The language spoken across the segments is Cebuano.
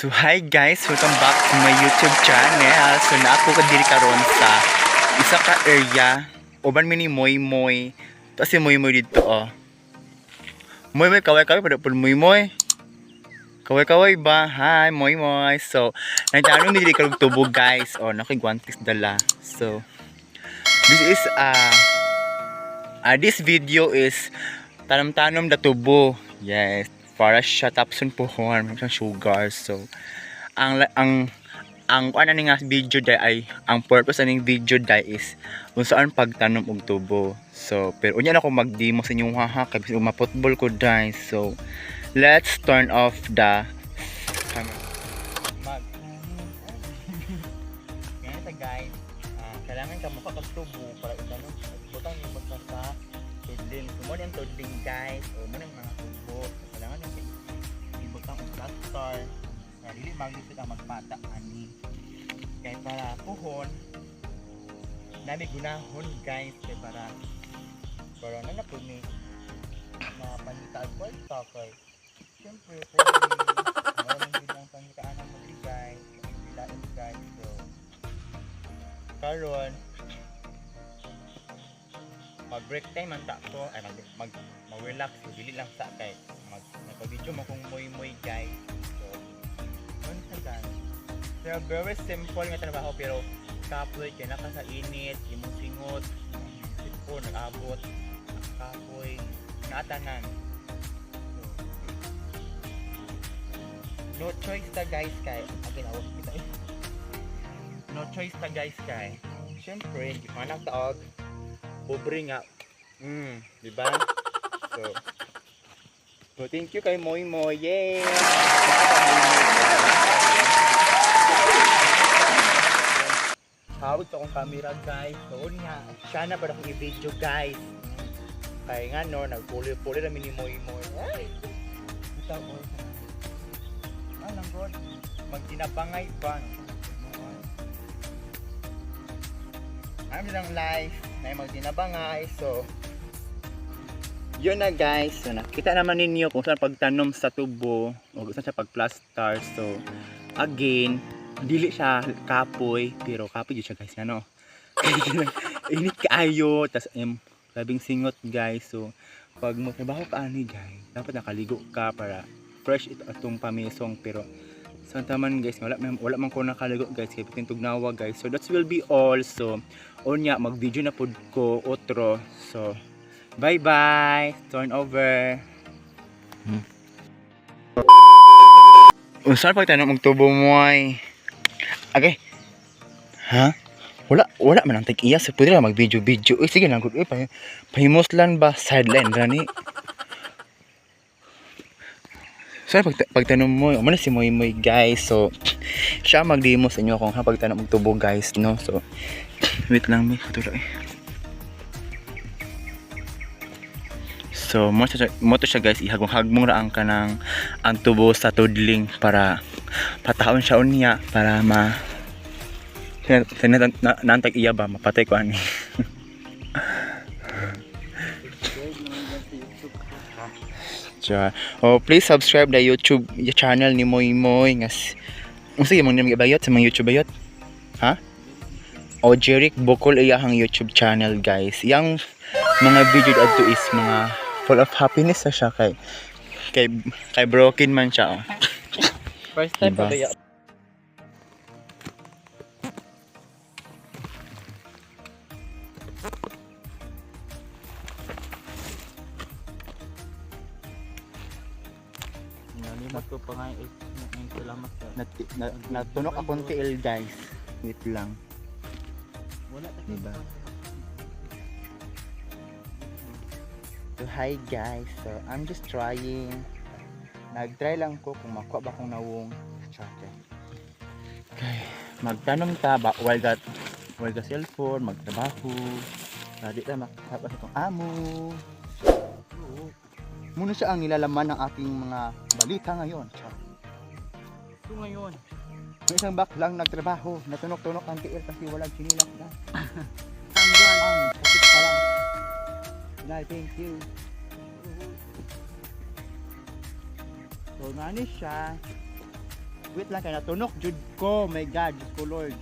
So hi guys, welcome back to my YouTube channel. So naa ko ka diri karon sa isa ka area uban mi ni Moy Moy. To si Moy Moy didto oh. Moy Moy, kaway kaway pa pud, Moy Moy. Kaway kaway ba? Hi Moy Moy. So nagtanong mi diri karon tubo, guys. Oh, naa koy guantes dala. So this is this video is tanom-tanom da tubo. Yes, para siya tapson pohon, may siyang sugar. So ang ano ni nga video dai ay ang purpose aning video dai is unsaan pagtanom og tubo. So pero unya na ako mag-demo sa inyo ha, kay bisag ma-football ko dai. So let's turn off the camera. Mag Ganito guys, kailangan ka mukha tubo para itanom. Butang nimo sa tudling. So mo ang tudling, guys, o mo ang mga tubo. So, kailangan nimo ibutang og plaster para dili maglisod ang magpata ani. Kay para puhon nami gunahon, guys, kay para para na na po ni mapangita og kwarta, kay syempre po maraming din ang pangitaan ang magbigay bilain, guys. So karon mag break time man ta ko ay mag mag mag-relax, dili lang sa kay mag nagpa-video mo kung moy moy, guys. So ano siya, guys, pero very simple nga trabaho, pero kapoy kay naka sa init, imong singot, sipon nag-abot, kapoy naatanan. So no choice ta, guys, kay again awak kita eh. No choice ta, guys, kay syempre gipanak ta og pobre nga, di ba? So thank you kay Moy Moy. Yay! Hawak sa akong camera, guys. So nga siya na para akong i-video, guys, kay nga no nagpuli-puli ra mi ni Moy Moy. Ay, bitaw oy, ah lang god, magtinabangay ba ano lang life na magtinabangay. So yun na, guys. So nakita naman ninyo kung saan pagtanom sa tubo o kung saan siya pagplaster. So again, dili siya kapoy, pero kapoy jud siya, guys, ano, init kaayo, tas labing singot, guys. So pag mo trabaho ka ani, guys, dapat nakaligo ka para fresh ito atong pamisong. Pero sa taman, guys, wala man ko nakaligo, guys, kay bitin tugnawa, guys. So that will be all. So unya mag video na pud ko otro. So bye bye, turn over. Unsa pagtanom og tubo mo ay? Okay. Ha? Wala, wala man ang tag-iya. So, pwede lang mag-video-video. Uy, sige lang. Uy, pahimuslan ba? Sideline, rani. So, pagtanom mo, amo na si Moy Moy, guys. So, siya mag-demo sa inyo kung ha pagtanom og tubo, guys, no? So, wait lang, may katulog eh. So, mo to siya, guys, ihagong-hagmong ra ang kanang ang tubo sa tudling para pataon siya unya para ma na nantag iya ba mapatay ko ani. Subscribe naman dyan sa YouTube ko. Char. Oh, please subscribe the YouTube channel ni Moy Moy nga unsa imong name bayot sa mga YouTube bayot? Ha? O Jeric Bukol iyahang YouTube channel, guys. Yang mga video adto is mga full of happiness na siya kay broken man siya oh. First time Diba? pa kaya? Nalimot ko pa nga eh, yung salamat ka. Natunok akong tiil, guys. Wait lang. Wala ta. Diba? So hi guys. So I'm just trying. Nag-try lang ko kung makuha ba kong nawong. Char. Okay. Magtanom ta ba while ga cellphone, magtrabaho. Para di ta makasaba sa itong amo. Muna siya ang nilalaman ng aking mga balita ngayon. Char. So ngayon, May isang baklang nagtrabaho, natunok-tunok ang tiil kasi walang chinilas na. Tanggal. Ang sakit pala. Nay, thank you. So, nani siya. Wait lang kay natunok jud ko. My God, Diyos ko Lord.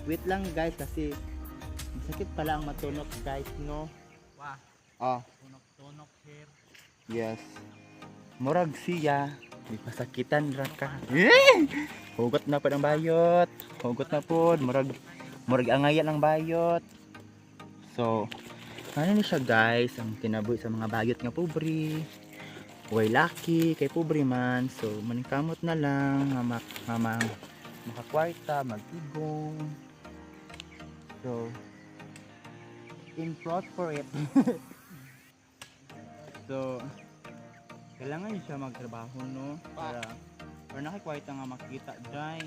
Wait lang, guys, kasi masakit pala ang matunok, guys, no? Wah, Ah, tunok-tunok here. Yes. Murag siya. Di pasakitan ra ka. Eh! Hugot na po ang bayot. Hugot na po. Murag angayan ang bayot. So, ano ni siya, guys, ang kinabuhi sa mga bayot nga pobre. Way lucky kay pobre man. So, maningkamot na lang nga, makakwarta, magtigong. So, in front for it. So, kailangan yun siya magtrabaho, no? Para nakikwarta nga makita, dyan.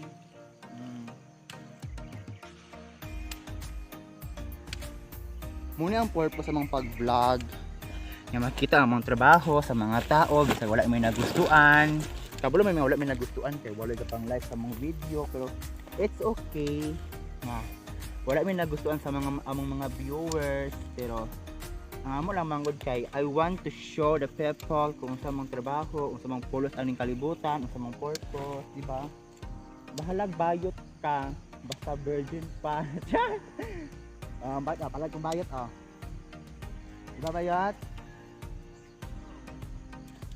Muna ang purpose sa mga pag-vlog. Nga makita ang mga trabaho sa mga tao, bisag wala may nagustuhan. Kabalo may mga wala may nagustuhan kay wala ka pang like sa mga video, pero it's okay nga wala may nagustuhan sa mga among mga viewers, pero ang amo lang manggod kay I want to show the people kung sa mga trabaho, kung sa mga pulos aning kalibutan, kung sa mga purpose, di ba? Bahalag bayot ka, basta virgin pa. Char! Bayot, palag kong bayot, ah. Di ba, bayot?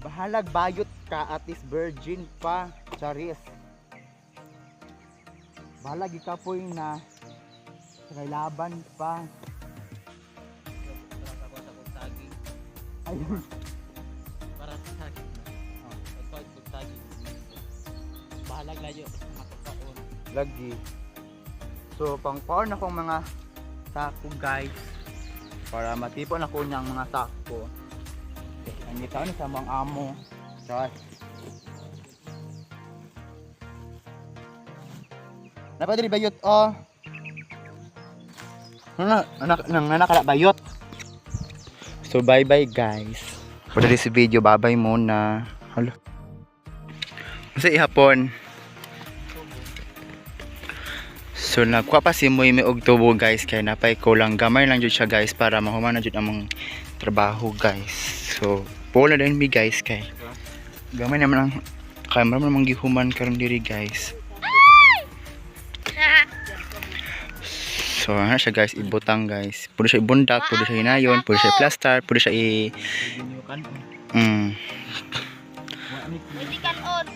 Bahalag bayot ka, at least virgin pa. Charis. Bahalag ikapoy na kay laban pa. Para sa ako sa kong saging. Ayun. Para sa saging. Oh. Pagkawad kong saging. Bahalag layo basta makakaon. Lagi. So, pang power na kong mga sako, guys. Para matipon ako niyang mga sako. Ang itaw ni sa mga amo. Char. Napadri bayot oh. Nana anak nang nanakala bayot. So bye bye, guys. For this video, bye bye muna. Hello. Sa ihapon. So nagkuha pa si Muy og tubo, guys, kay napay kulang gamay lang jud siya, guys, para mahuman na jud among trabaho, guys. So pulo na din mi, guys, kay gamay naman ang camera man namang gihuman karon diri, guys. So ano siya, guys, ibutang, guys. Pwede siya ibundak, pwede siya hinayon, pwede siya i-plaster, pwede siya i Pwede nyo kanon. Pwede kanon.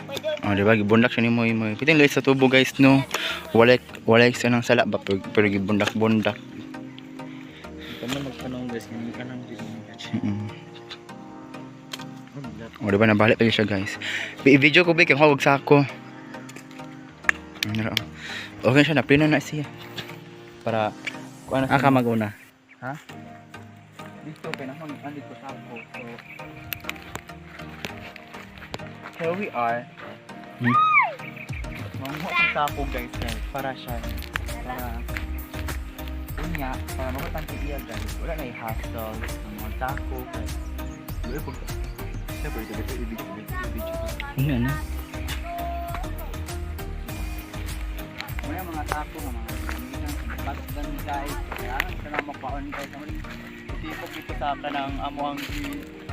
Pwede. Oh, di ba? Gibundak siya ni Moy Moy. Piting sa tubo, guys, no. Wala sa nang sala ba pero gibundak-bundak. Ikaw na magtanong, guys, ngayon ka nang dito. O, diba, nabalik pa yun siya, guys. I-video ko ba, kaya huwag sa ako. Ano ra? Okay siya, naplino na siya. Para, kuha na siya. Aka maguna. Ha? Dito, kaya naman, andito sa ako. So, here we are. Manguha ko sa ako, guys, guys. Para siya. Para, unya, para makatang iya, guys. Wala na i-hassle. Ang mga sako, guys. Wala pag... Siyempre, ito, ito, i-video, i-video. Ano ano? Muna mga sako nga mga gamitan sa pagdan, guys. Kaya sa na magpaon, guys. Amo rin isipog dito sa kanang amo ang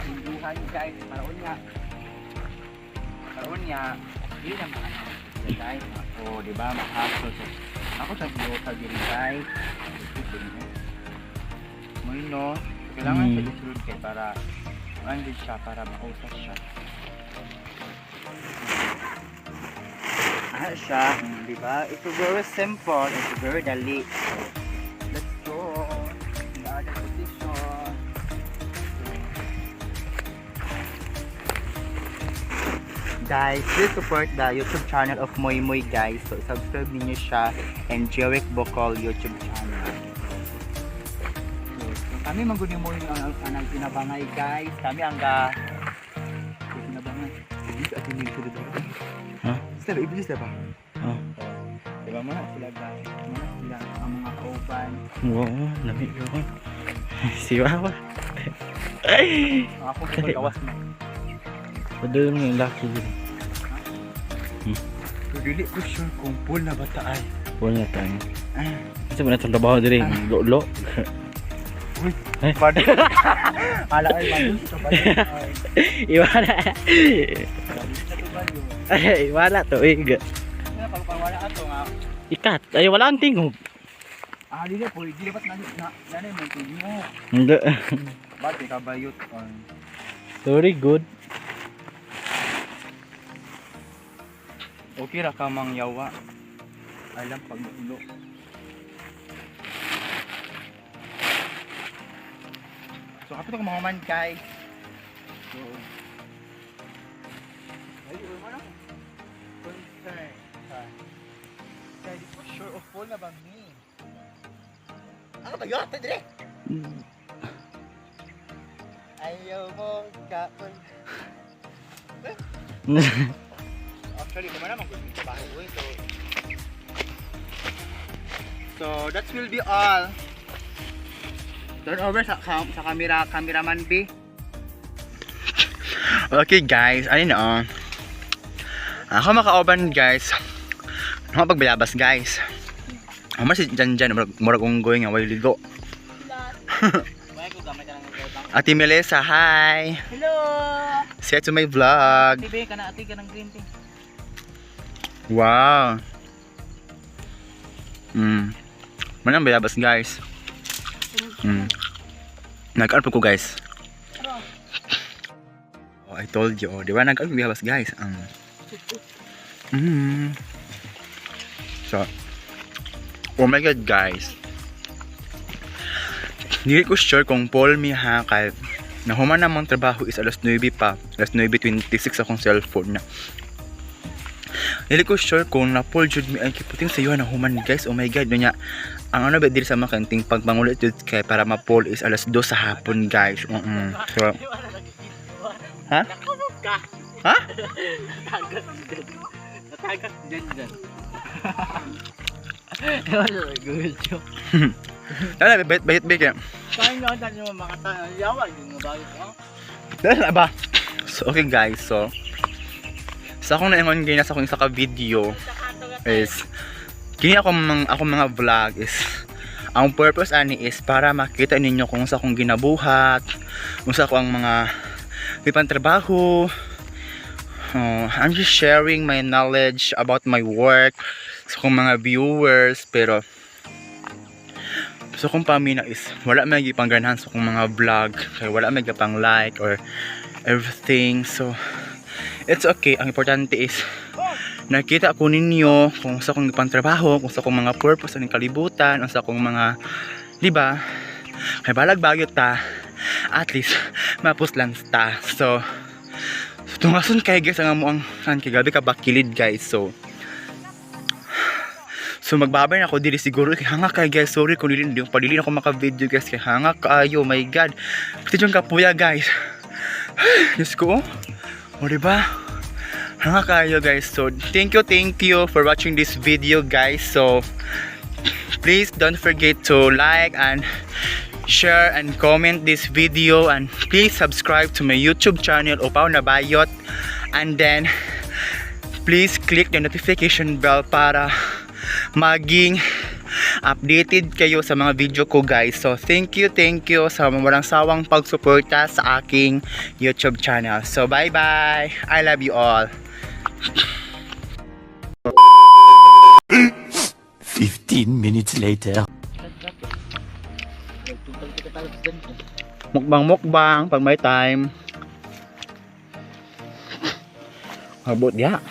hinduhan, guys, para unya. Para unya dili na mga guys. Ako, di ba, mahasol. So, ako sa giyo sa diri, guys. Mo no, kailangan sa isulod kay para ano siya para mausap siya. Ano siya, di ba? It's very simple, it's very dali. So, let's go in the other position. So, guys, please support the YouTube channel of Moy Moy, guys. So, subscribe niyo siya and Jeric Bocol YouTube channel. So, kami mangguni mo yung ang pinabangay, guys. Kami ang ga pinabangay. Ibig at hindi ko dito. Ha? Sila, ibig sila ba? Oh. Diba muna sila, guys? Muna sila ang mga kauban. Wow, lami ko. Si Wawa. Ako ko gawas mo. Padulong mo yung lucky dito. Pero dili ko sure kung full na ba ta ay. Wala na tayo. Kasi mo na itong trabaho diri. Lolo. Uy, pardon. Ala ay bayot sa bayot. Ay, Iwala. sa to bayot. Ay, wala to. Eh. Nga pagpawala ato nga. Ikat. Ay, wala ang tingog. Ah, dili po, dili pat na na na mo tingog. Hindi. Ba't ka bayot on? Very good. Okay ra ka mang yawa. Alam pag ulo. So kapit ko mahuman guys. So ay, uy mo na. Concern. Ah. Kaya di ko sure of full na ba mi? Ano ba yun? Dire! Ayaw mo kaon. Actually, di ba naman gusto yung trabaho ko eh, so, that will be all. Turn over sa camera, cameraman B. Okay guys, ano na oh. Ako makauban guys. Ako pagbayabas guys. Ako si Jan Jan, murag, murag unggoy nga, way ligo. Wala ko gamay ka lang ng bang. Ate Melissa, hi! Hello! Say to my vlog. Ate, be, kana ate ka ng green tea. Wow. Manang bayabas guys. Nag-ano po ko guys. Oh, I told you. Oh, di ba nag-ano bayabas guys? So, oh my God guys. Hindi ko sure kung Paul mi ha kay nahuman namang trabaho is alas 9 pa. Alas 9:26 akong cellphone na. Dili ko sure kung na-pull jud mi ay kiputing sa iyo na human guys. Oh my God, nya. Ang ano ba diri sa mga kanting pagmangulit jud kay para ma-pull is alas 2 sa hapon guys. So, ha? Nakulog ka! Ha? Natagas dyan. Natagas dyan dyan. Wala, good joke. Dala bayit bayit bayit kay. Kaya nga tayo makata. Yawa, yung bago ko. Dala ba? So okay guys, so sa akong naingon gay sa akong isa ka video is kini akong mga vlog is ang purpose ani is para makita ninyo kung sa akong ginabuhat, kung sa ako ang mga pipang trabaho. Oh, I'm just sharing my knowledge about my work sa akong mga viewers, pero so kung pamina is wala may gipangganahan sa akong mga vlog kay wala may gipang like or everything, so it's okay. Ang importante is nakita ko ninyo kung sa akong trabaho, kung sa akong mga purpose aning kalibutan, ang sa akong mga, di ba? Kay balag bagyo ta, at least mapuslan ta. So, so tungason kay guys ang amo ang kan kay gabi ka bakilid guys. So So magbabay na ako diri siguro kay hanga kay guys. Sorry kung dili hindi padili na ako maka-video guys kay hanga kaayo. My God. Pati yung kapuya guys. Diyos ko. Oh. O diba? Hanga kayo guys. So thank you for watching this video guys. So please don't forget to like and share and comment this video, and please subscribe to my YouTube channel Upaw na Bayot, and then please click the notification bell para maging updated kayo sa mga video ko guys. So thank you sa walang sawang pagsuporta sa aking YouTube channel. So bye bye. I love you all. 15 minutes later. Mukbang mukbang pag may time. Abot ya.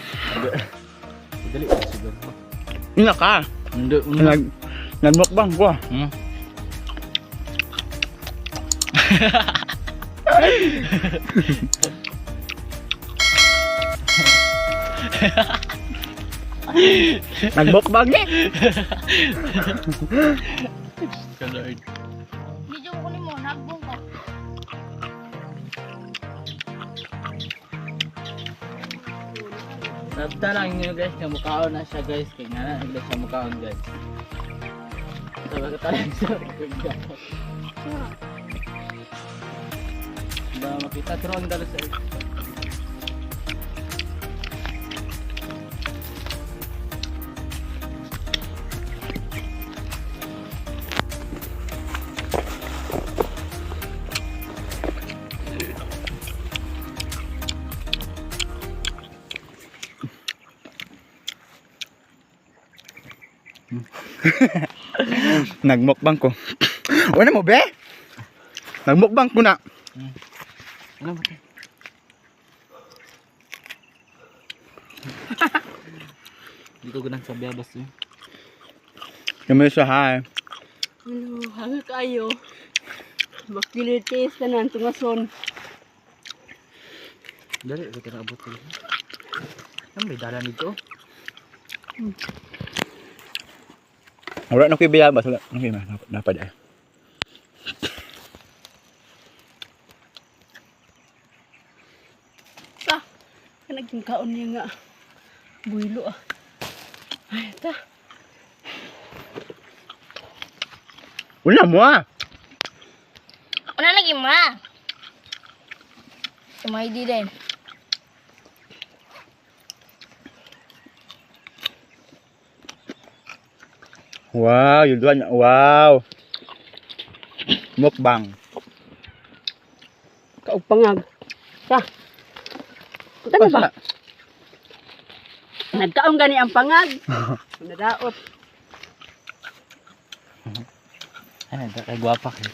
Dali, siguro. Ina ka. Hindi, Nagmukbang ko. Nagmukbang eh. Medyo ko ni mo, nagbong ko. Sabta lang nyo guys, nga mukhaon na siya guys. Kaya nga na, nagla siya mukhaon guys. Sabi ko talaga sa record guys. Ba makita, pero ang dalo sa Nagmukbang ko. Wala mo be? Nagmukbang ko na. Ano ba ito? Hindi ko ganang sa biyabas eh. Kami sa hi. Ano, hanga kayo. Makilitis ka na ang tungason. Dali, ito ka ko. Ano may dala nito? Wala na ko biyabas, wala na ko napad ay. Ta, naging kaon niya nga. Builo ah. Ay, ta. Wala mo ah. Una lagi ma. Tumay di din. Wow, yun doon. Wow. Mukbang. Kaupangag. Ta. Ano ba? Nagkaon gani ang pangag. Nadaot. Ano, kay gwapa kayo.